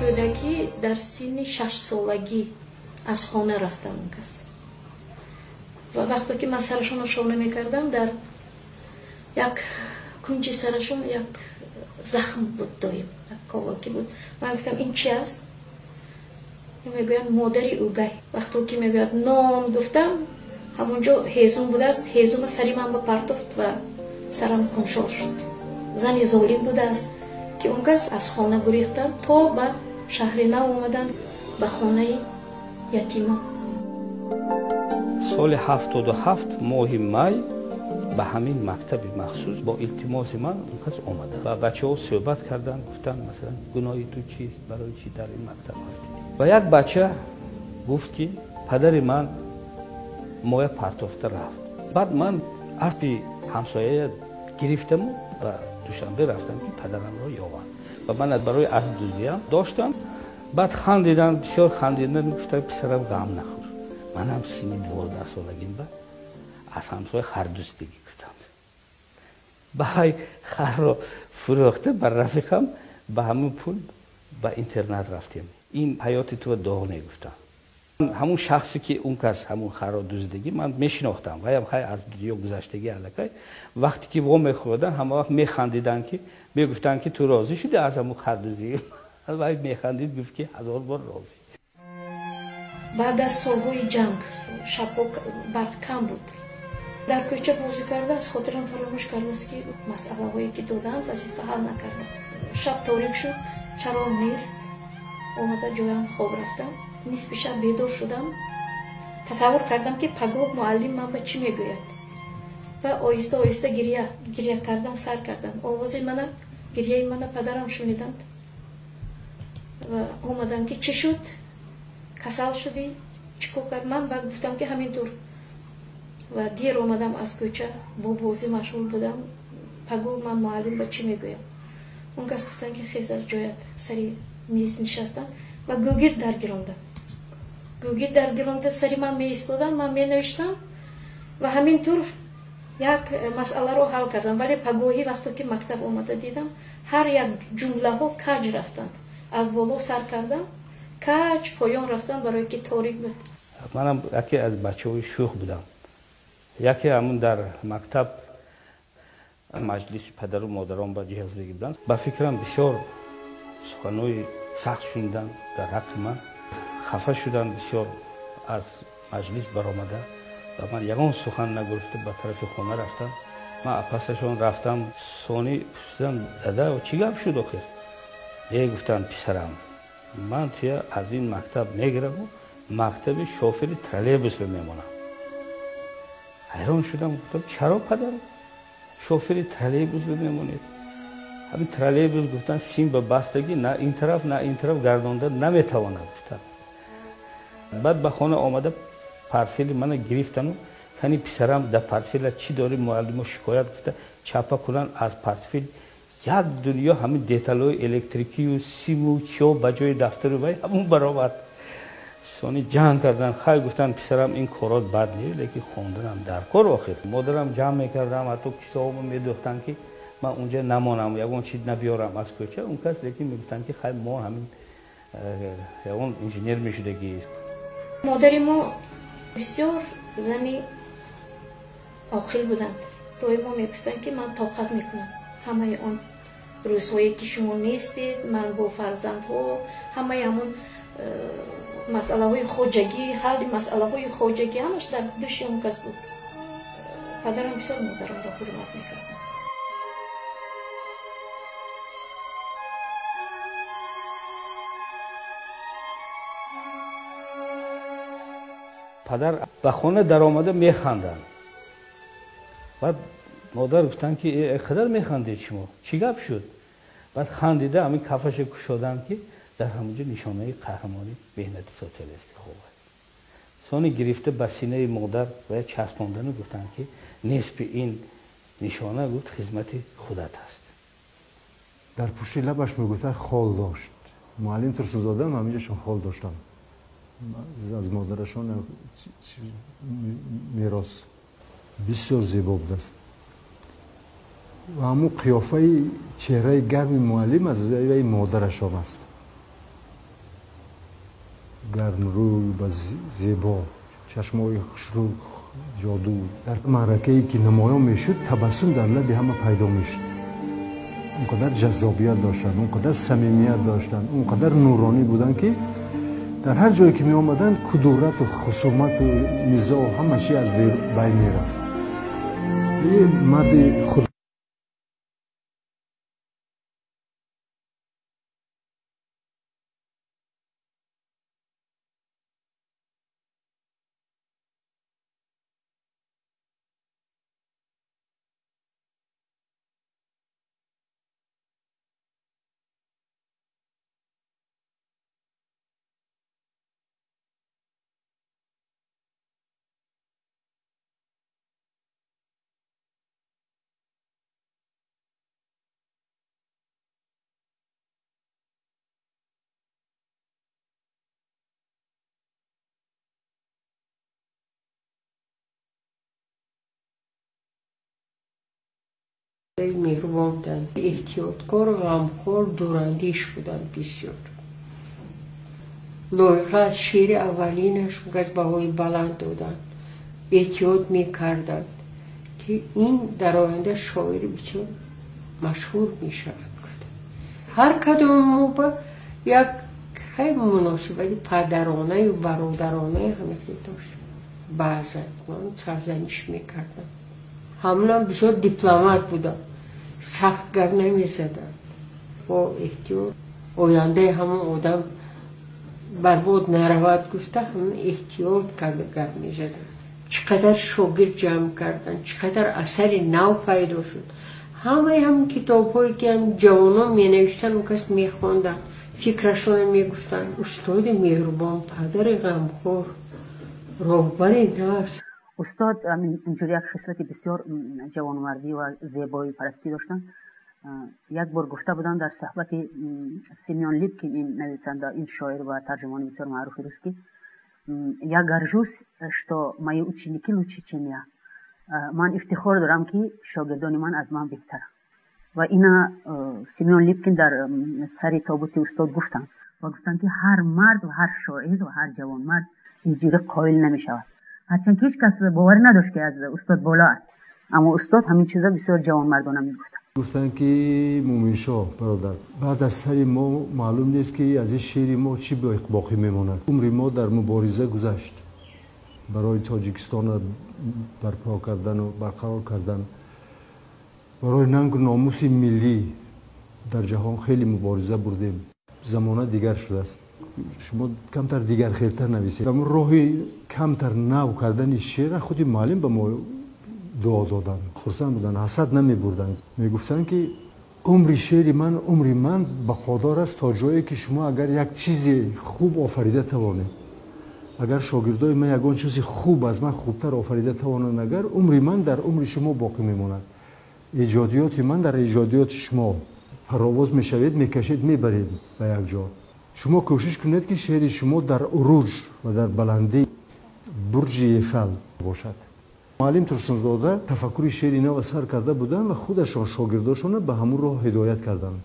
Кӯдакӣ дар синни 6 солагӣ аз хона рафтам он кас. Ва вақте ки ман сарашонро шона мекардам, дар як кунҷи сарашон як захм буд, доим як коваки буд. Ман гуфтам, ин чи аст? Мегӯянд, модари угай. Вақто ки мегӯяд, нон гуфтам, ҳамонҷо ҳезум будааст, ҳезума сари ман ба партофт ва сарам хуншор шуд. Зани золим будааст, ки он кас аз хона гурехтанд, то ба шаҳри нав омаданд, ба хонаи ятимон. Соли 77, моҳи май, ба ҳамин мактаби махсус бо илтимоси ман он кас омада ва бачаҳо суҳбат карданд. Гуфтанд, масалан, гуноҳи ту чист, барои чӣ дар ин мактаб рафтӣ? Ва як бача гуфт, ки падари ман моя партофта рафт. Баъд ман аспи ҳамсояя гирифтаму ба Душанбе рафтам, ки падарамро ёвам, ва ман барои асп дуздиям доштам. Баъд хандидан, бисёр хандидан, гуфтам, писарам, ғам нахӯр, манам синни 12 солагим ба аз ҳамсоя хар дуздигӣ гуфтам. Баъд харро фурӯхта ба рафиқам, ба ҳамин пул ба интернат рафтем. Ин ҳаёти туро доғ негуфтам. Ҳамун шахсе ки он кас ҳамун харро дуздигӣ, ман мешинохтам, ваям хай аз дунё гузаштагӣ аллакай. Вақте ки во мехӯрдан, ҳама вақт механдиданд, ки мегуфтанд, ки ту розӣ шудӣ аз ҳамун хар дуздигӣ? Вай механдид, гуфт, ки ҳазор бор розӣ. Баъд аз солҳои ҷанг шабҳо барқ кам буд. Дар кӯча бозӣ карда, аз хотирам фаромӯш кардааст, ки масъалаҳое ки доданд, вазифа ҳал накардам. Шаб торик шуд, чароғ нест, омада ҷоям хоб рафтам. Нисфи шаб бедор шудам, тасаввур кардам, ки пагоҳ муаллим ман ба чӣ мегӯяд, ва оҳиста оҳиста гиря кардан сар кардам. Овози мана, гиряи мана падарам шуниданд ва омаданд, ки чӣ шуд, касал шудӣ, чӣ кор кард? Ман ба гуфтам, ки ҳамин тур ва дер омадам, аз кӯча бо бозӣ машғул будам, пагоҳ ман муаллим ба чӣ мегӯям? Он кас гуфтанд, ки хез аз ҷоят. Сари миз нишастанд ва гӯгирд даргиронданд. Гӯгирд даргиронда, сари ман меистоданд, ман менавиштам ва ҳамин тур як масъаларо ҳал кардам. Вале пагоҳӣ вақто ки мактаб омада дидам, ҳар як ҷумлаҳо каҷ рафтанд. Аз боло сар кардам, каҷ поён рафтам, барое ки торик буд. Манам яке аз бачаҳои шӯх будам. Яке ҳамун дар мактаб маҷлиси падару модарон ба ҷиҳозлигӣ буданд. Ба фикрам, бисёр суханҳои сахт шуниданд дар ҳаққи ман, хафа шуданд бисёр. Аз маҷлис баромада ба ман ягон сухан нагуфта, ба тарафи хона рафтам. Ман апасашон рафтам, сони пурсидам, дада, чӣ гап шуд охир? Е, гуфтанд, писарам, ман туя аз ин мактаб мегираму мактаби шофери троллейбус мемонам. Ҳайрон шудам, гуфтам, чаро, падар, шофери троллейбус мемонед? Ҳамин троллейбус, гуфтан, сим ба бастагӣ, на ин тараф, на ин тараф гардонда наметавонад, гуфтанд. Баъд ба хона омада, портфели мана гирифтану, кани писарам, дар портфела чӣ дорӣ, муаллимо шикоят гуфта, чапа кунан, аз портфел як дунё ҳамин деталҳои электрикию симу чиё ба ҷои дафтару вай ҳамун баромад. Сони ҷанг кардан. Хай, гуфтанд, писарам, ин корот бад не, лекин хонданам дар кор. Охир модарам ҷамъ мекардам, ҳатто кисоҳомо медӯхтанд, ки ман унҷа намонам, ягон чиз набиёрам аз кӯча. Он кас лекин мегуфтанд, ки хай, мо ҳамин ягон инженер мешудагист. Модари мо бисёр зани оқил буданд. Доимо мегуфтанд, ки ман тоқат мекунам ҳамаи он рӯзҳое ки шумо нестед, ман бо фарзандҳо ҳамаи ҳамон масъалаҳои хоҷагӣ, ҳалли масъалаҳои хоҷагӣ ҳамаш дар дӯши он кас буд. Падарам бисёр модарамро ҳурмат мекарданд. Падар ба хона даромада механданд. Баъд модар гуфтанд, ки қадар механдед шумо, чӣ гап шуд? Баъд хандида ҳамин кафаша кушоданд, ки дар ҳамонҷо нишонаи қаҳрамони меҳнати социалистӣ хоб аст. Сони гирифта ба синаи модар ва часпондану гуфтанд, ки нисфи ин нишона, гуфт, хизмати худат аст. Дар пушти лабаш мегуфтанд, хол дошт муаллим Турсунзода, ҳаминҷошон хол доштам, аз модарашон мерос. Бисёр зебо будааст ва ҳамун қиёфаи чеҳраи гарми муаллим аз ваи модарашон аст. гармрӯй ва зебо, чашмҳои хушрӯ, ҷоду. Дар маъракае ки намоён мешуд, табассум дар лаби ҳама пайдо мешуд. Он қадар ҷаззобият доштанд, он қадар самимият доштанд, он қадар нуронӣ буданд, ки дар ҳар ҷое ки меомаданд, кудурату хусумату низоъ ҳама чи аз байн мерафт. Марди худ меҳрубон буданд, эҳтиёткор, ғамхор, дурандеш буданд бисёр. Лоиқа аз шеъри аввалинаш газ баҳои баланд доданд, эҳтиёт мекарданд, ки ин дар оянда шоири бисёр машҳур мешавад, гуфтанд. Ҳар кадоми мо ба як хеле муносибати падаронаю бародаронаю ҳама хел дошт. Баъзан ман сарзаниш мекардам. Ҳамонам бисёр дипломат будам, сахт гап намезадам, бо эҳтиёт ояндаи ҳамон одам барбод наравад гуфта, ҳамон эҳтиёт карда гап мезадам. Чӣ қадар шогирд ҷамъ карданд, чӣ қадар асари нав пайдо шуд. Ҳамаи ҳамн китобҳое ки ҷавонон менавиштанд, он кас мехонданд, фикрашонро мегуфтанд. Устоди меҳрубон, падари ғамхор, роҳбари нафс. Устод инҷури як хислати бисёр ҷавонмардӣ ва зебои парастӣ доштанд. Як бор гуфта буданд дар суҳбати Семён Липкин, ин нависанда, ин шоир ва тарҷумони бисёр маъруфи русский: «Я горжусь, что мои ученики лучше, чем я». Ман ифтихор дорам, ки шогирдони ман аз ман беҳтаранд. Ва ина Семён Липкин дар сари тобути устод гуфтанд ва гуфтанд, ки ҳар мард ва ҳар шоир ва ҳар ҷавонмард инҷури қоил намешавад. Ҳарчанд ки ҳеҷ кас боварӣ надошт, ки аз устод боло аст, аммо устод ҳамин чиза бисёр ҷавонмардона мегуфтанд. Гуфтанд, ки Муминшоҳ бародар, баъд аз сари мо маълум нест, ки аз ин шеъри мо чӣ боқӣ мемонад. Умри мо дар мубориза гузашт барои Тоҷикистонро барпо кардану барқарор кардан, барои нангу номуси миллӣ дар ҷаҳон хеле мубориза бурдем. Замона дигар шудааст, шумо камтар дигархелтар нависед. Роҳи камтар нав кардани шеъра худи муаллим ба мо дуо доданд, хурсанд буданд, ҳасад намебурданд. Мегуфтанд, ки умри шеъри ман, умри ман бақодор аст то ҷое, ки шумо агар як чизи хуб офарида тавонед, агар шогирдои ман ягон чизи хуб аз ман хубтар офарида тавонанд, агар умри ман дар умри шумо боқӣ мемонад, эҷодиёти ман дар эҷодиёти шумо паровоз мешавед, мекашед, мебаред ба як ҷо. Шумо кӯшиш кунед, ки шеъри шумо дар уруҷ ва дар баландии бурҷи Эйфел бошад. Муаллим Турсунзода тафаккури шеъри нава сар карда буданд ва худашон шогирдошонро ба ҳамун роҳ ҳидоят карданд.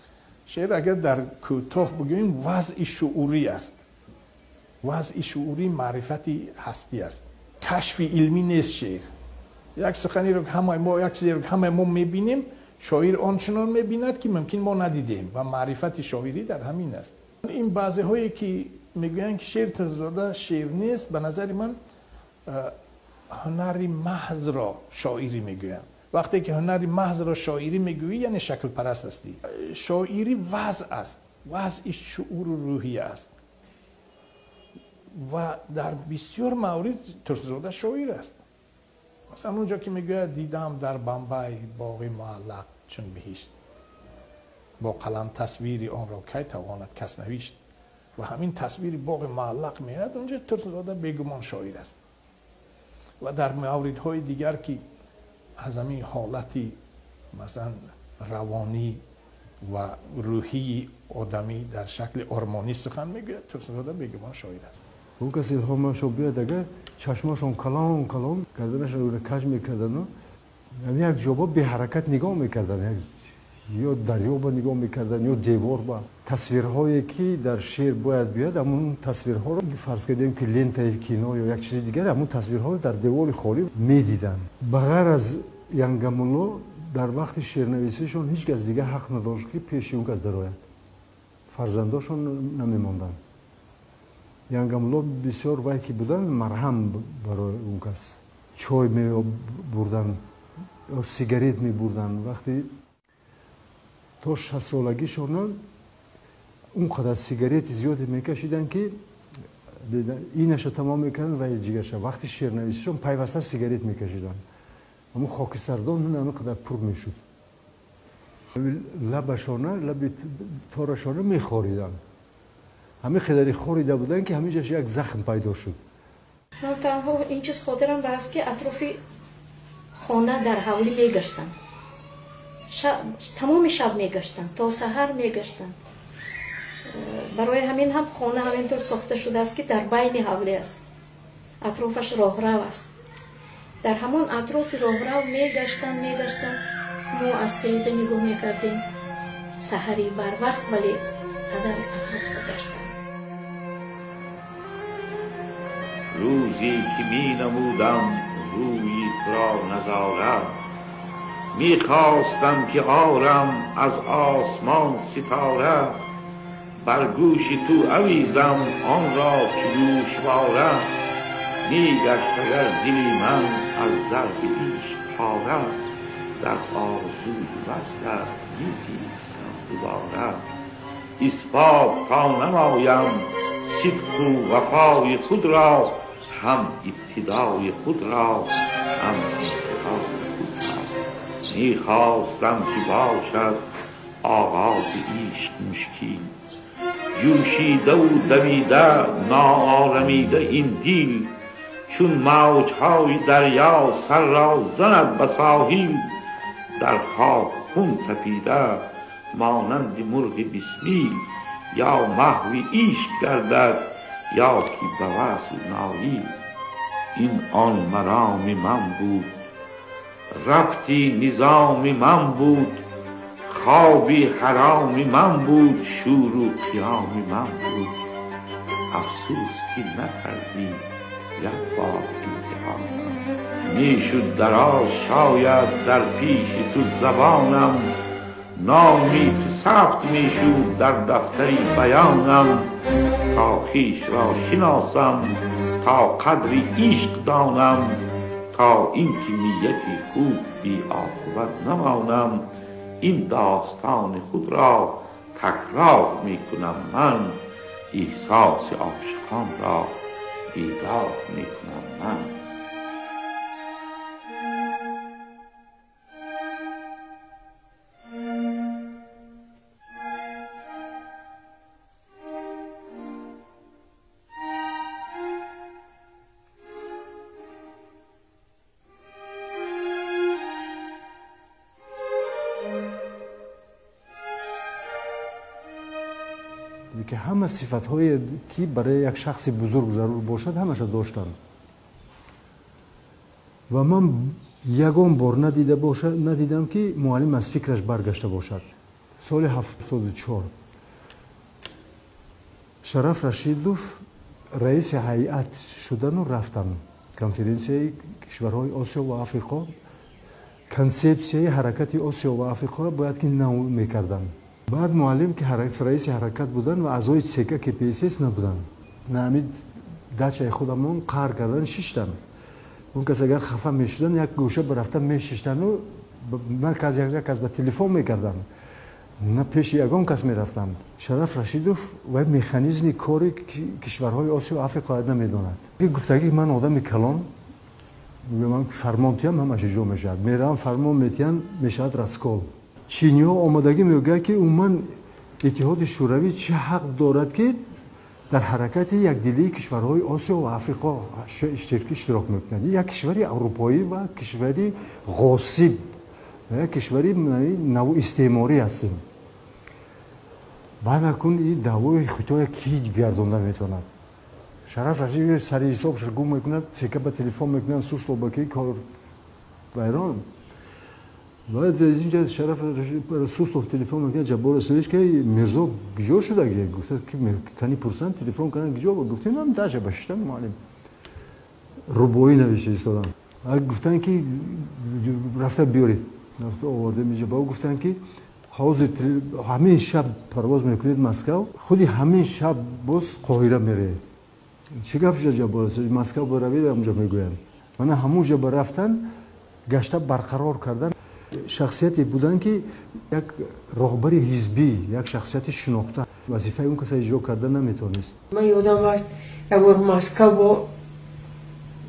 Шеър, агар дар кӯтоҳ бигӯем, вазъи шуурӣ аст, вазъи шуурӣ, маърифати ҳастӣ аст, кашфи илмӣ нест. Шеър як суханеро ҳамаи мо, як чизеро ҳамаи мо мебинем, шоир ончунон мебинад, ки мумкин мо надидем, ва маърифати шоирӣ дар ҳамин аст. Ин баъзеҳое ки мегӯянд, ки шеъри Турсунзода шеър нест, ба назари ман ҳунари маҳзро шоирӣ мегӯянд. Вақте ки ҳунари маҳзро шоирӣ мегӯӣ, яъне шаклпараст ҳастӣ. Шоирӣ вазъ аст, вазъи шууру рӯҳия аст ва дар бисёр маврид Турсунзода шоир аст. Масалан, онҷо ки мегӯяд: «Дидам дар Бамбай боғи муаллақ чун биҳишт, бо қалам тасвири онро кай тавонад кас навишт», ва ҳамин тасвири боғи муаллақ меояд, онҷо Турсунзода бегумон шоир аст. Ва дар мавридҳои дигар, ки аз ҳамин ҳолати, масалан, равонӣ ва рӯҳии одамӣ дар шакли ормонӣ сухан мегӯяд, Турсунзода бегумон шоир аст. Он кас илҳомашо биёяд, агар чашмашон калон калон, гарданашон каҷ мекардану як ҷоба беҳаракат нигоҳ мекардан. Як Ё дарё ба нигоҳ мекарданд, ё девор ба. Тасвирҳое ки дар шеър бояд биёяд, ҳамун тасвирҳоро фарз кардем ки лентаи кино ё як чизи дигар, ҳамун тасвирҳоро дар девори холӣ медиданд. Ба ғайр аз Янгамулло дар вақти шеърнависишон ҳеҷ кас дигар ҳақ надошт ки пеши он кас дарояд. Фарзандошон намемонданд. Янгамулло бисёр вай ки буданд, марҳам барои он кас. Чой мебурданд, сигарет мебурданд. Вақти то 6 солагишона он қадар сигарети зиёде мекашиданд ки инаша тамом мекарданд ва ҷигаша. Вақти шеърнависишон пайваста сигарет мекашиданд. Ҳамун хокисардон ҳамин қадар пур мешуд. Лабашона, лаби торашона мехориданд. Ҳамин қадари хорида буданд ки ҳаминҷаш як захм пайдо шуд. Ман танҳо ин чиз хотирам ҳаст ки атрофи хона дар ҳавлӣ мегаштанд, тамоми шаб мегаштанд, то саҳар мегаштанд. Барои ҳамин ҳам хона ҳаминтур сохта шудааст ки дар байни ҳавлӣ аст, атрофаш роҳрав аст. Дар ҳамон атрофи роҳрав мегаштанд, мегаштанд. Мо аз тиреза нигоҳ мекардем саҳари барвақт, вале падар атрофро гаштанд. Рӯзе ки менамудам рӯи туро назора, мехостам ки орам аз осмон ситора, бар гӯши ту авизам онро чу гӯшвора. Мегашт агар дили ман аз зарби ишқ пора, дар орзуи васлат мезистам дубора. Исбот то намоям сидқу вафои худро, ҳам ибтидои худро, ҳам интиҳои худро. Мехостам ки бошад оғози ишқ мушкил, ҷӯшидаву дамида, ноорамида ин дил, чун мавҷҳои дарё сар ро занад ба соҳил, дар хок хун тапида монанди мурғи бисмил, ё маҳви ишқ гардад, ё ки ба васл ноил. Ин он мароми ман буд, рабти низоми ман буд, хоби ҳароми ман буд, шӯру қиёми ман буд. Афсӯс ки накардӣ як бор имтиҳон. Мешуд дароз шояд дар пеши ту забонам, номи ту сабт мешуд дар дафтари баёнам. То хешро шиносам, то қадри ишқ донам, то инки нияти хуб беоқибат намонам, ин достони худро такрор мекунам ман, эҳсоси ошиқонро бедор мекунам ман. Ки ҳама сифатҳое ки барои як шахси бузург зарур бошад, ҳамаша доштанд. Ва ман ягон бор надидам ки муаллим аз фикраш баргашта бошад. Соли 74 Шараф Рашидов раиси ҳайат шудану рафтам конференсияи кишварҳои Осиё ва Африқо. Консепсияи ҳаракати Осиё ва Африқоро бояд ки нав мекарданд. Баъд муаллим ки раиси ҳаракат буданд ва аъзои ЦК КПСС набуданд, ҳамин дачаи худамон қаҳр кардан шиштанд. Он кас агар хафа мешуданд, як гӯша барафта мешиштану на кас як кас ба телефон мекарданд, на пеши ягон кас мерафтанд. Шараф Рашидов вай механизми кори кишварҳои Осиё Африқо намедонад. Гуфтагӣ ман одами калон, ман фармон тиям, ҳамаш иҷро мешавад. Меравам, фармон метиҳанд, мешавад раскол. Чиниҳо омодагӣ мегӯяд ки умуман Иттиҳоди Шӯравӣ чӣ ҳақ дорад ки дар ҳаракати якдилии кишварҳои Осиё ва Африқо иштирок мекунад? Як кишвари аврупоӣ ва кишвари ғосиб, як кишвари навистеъморӣ ҳастем. Баъд акун ин даъвои Хитоя ки гардонда метавонад? Шараф Рашидов сари ҳисобаш гум мекунад, ЦК ба телефон мекунанд, Суслова ки кор вайрон. Баъд аз инҷа Шараф Суслов телефон мекунад, Ҷаббор Расулович, ки Мирзо куҷо шуда? Гуфта ки кани пурсанд, телефон карданд, куҷо? Гуфтем, ман даша ба шиштам, муаллим. Рубоӣ навишта истодам. Гуфтанд ки рафта биёред. Рафта овардем инҷа. Ба гуфтанд ки ҳозир ҳамин шаб парвоз мекунед Москав, худи ҳамин шаб боз Қоҳира меравед. Чӣ гап шуда, Ҷаббор Расулович? Москав баравед, ҳамонҷо мегӯянд. Мана ҳамонҷо ба рафтан, гашта барқарор кардан. Шахсияте буданд ки як роҳбари ҳизбӣ, як шахсияти шинохта, вазифаи он каса иҷро карда наметавонист. Ман ёдам аст, як бор Москав бо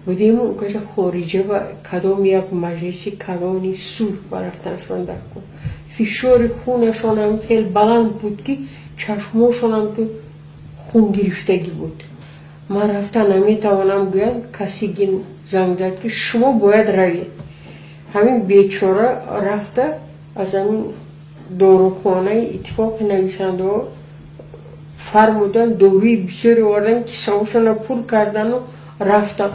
будем, он каса хориҷа ва кадом як маҷлиси калони сулҳ барафтаншон дар кун. Фишори хунашон ҳам хеле баланд буд, ки чашмошонам ту хунгирифтагӣ буд. Ман рафта наметавонам, гӯям, касе занг зад, ки шумо бояд равед. Ҳамин бечора рафта аз ҳамин дорухонаи иттифоқи нависандаҳо фармудан, доруи бисёре овардан, кисаҳошонро пур кардану рафтам.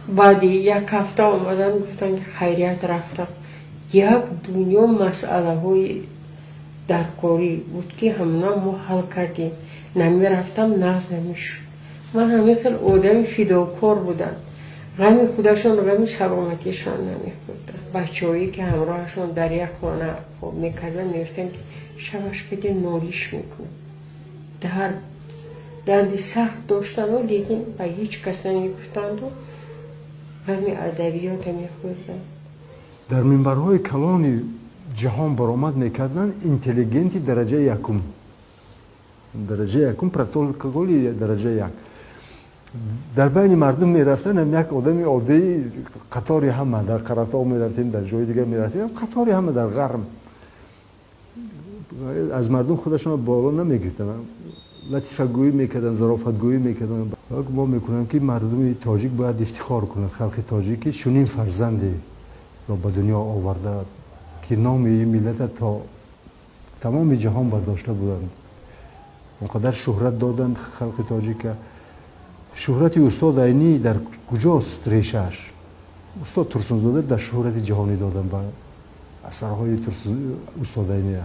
Баъди як ҳафта омадан, гуфтанд ки хайрият рафтам. Як дунё масъалаҳои даркорӣ буд, ки ҳамона мо ҳал кардем. Намерафтам, нағз намешуд. Ман ҳамин хел одами фидокор будам. Ғами худашон, ғами саломатишон намехӯрданд. Бачаҳое ки ҳамроҳашон дар як хона хоб мекарданд, мегуфтанд ки шабаш каде нолиш мекунад. Дарди сахт доштану, лекин ба ҳеҷ кас намегуфтанду ғами адабиёта мехӯрданд. Дар минбарҳои калони ҷаҳон баромад мекарданд интеллигенти дараҷаи якум. Дараҷаи якум, протоколи дараҷаи як. Дар байни мардум мерафтанд, ҳам як одами оддии қатори ҳама, дар Қаратоғ мерафтем, дар ҷои дигар мерафтем, қатори ҳама дар ғарм. Аз мардум худашонро боло намегирифтанд. Латифагӯӣ мекарданд, зарофатгӯӣ мекарданд. Мо мекунам ки мардуми тоҷик бояд ифтихор кунад, халқи тоҷик, ки чунин фарзандеро ба дунё оварда, ки номи ин миллата то тамоми ҷаҳон бардошта буданд. Он қадар шӯҳрат доданд халқи тоҷика. Шӯҳрати устод Айнӣ дар куҷост решааш? Устод Турсунзода дар шӯҳрати ҷаҳонӣ доданд ба асарҳои устод Айния.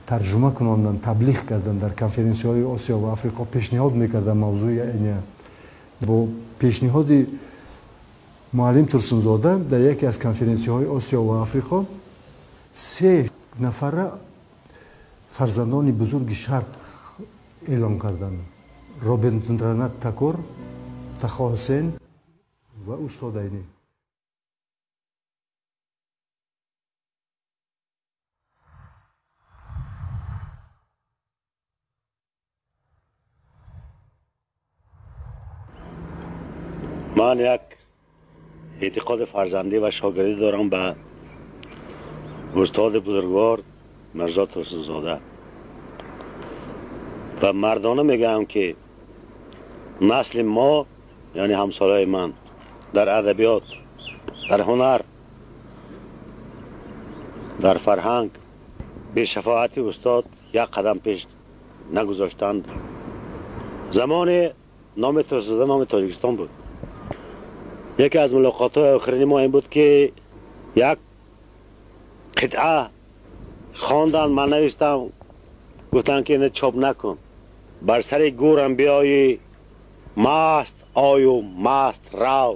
Тарҷума кунонданд, таблиғ карданд, дар конференсияҳои Осиё ва Африқо пешниҳод мекарданд мавзӯи Айния. Бо пешниҳоди муаллим Турсунзода дар яке аз конференсияҳои Осиё ва Африқо се нафара фарзандони бузурги Шарқ эълон карданд. Робиндранат Такор, Тахо Ҳусейн ва устод Айнӣ. Ман як эътиқоди фарзандӣ ва шогирдӣ дорам ба устоди бузургвор Мирзо Турсунзода ва мардона мегӯям, ки насли мо, яъне ҳамсолаи ман, дар адабиёт, дар ҳунар, дар фарҳанг бешафоати устод як қадам пеш нагузоштанд. Замоне номи Турсунзода номи Тоҷикистон буд. Яке аз мулоқотҳои охирини мо ин буд, ки як қитъа хонданд, ман навиштам, гуфтанд ки ина чоп накун. Бар сари гӯрам биёӣ, маст ою маст рав,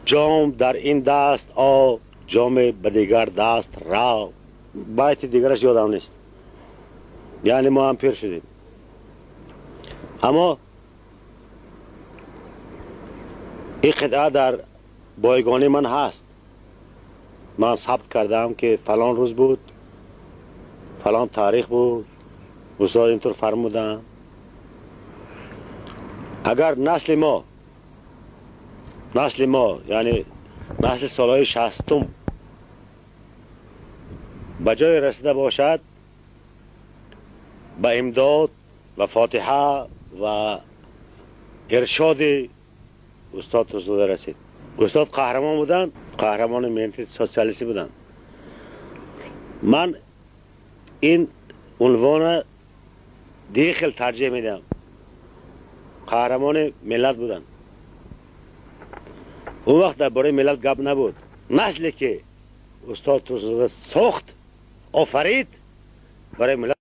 ҷом дар ин даст о, ҷоме ба дигар даст рав. Байти дигараш ёдам нест. Яъне мо ҳам пир шудем. Аммо ин қитъа дар бойгонии ман ҳаст. Ман сабт кардаам, ки фалон рӯз буд, фалон таърих буд, устод интур фармуданд. Агар насли мо, яъне насли солҳои 60 ба ҷое расида бошад, ба имдод ва фотиҳа ва иршоди устод Турсунзода расид. Устод қаҳрамон буданд, қаҳрамони меҳнати социалистӣ буданд. Ман ин унвонро дигар хел тарҷиҳ медиҳам. Қаҳрамони миллат буданд. Он вақт дар бораи миллат гап набуд. Насле ки Устод Турсунзода сохт, офарид барои миллат.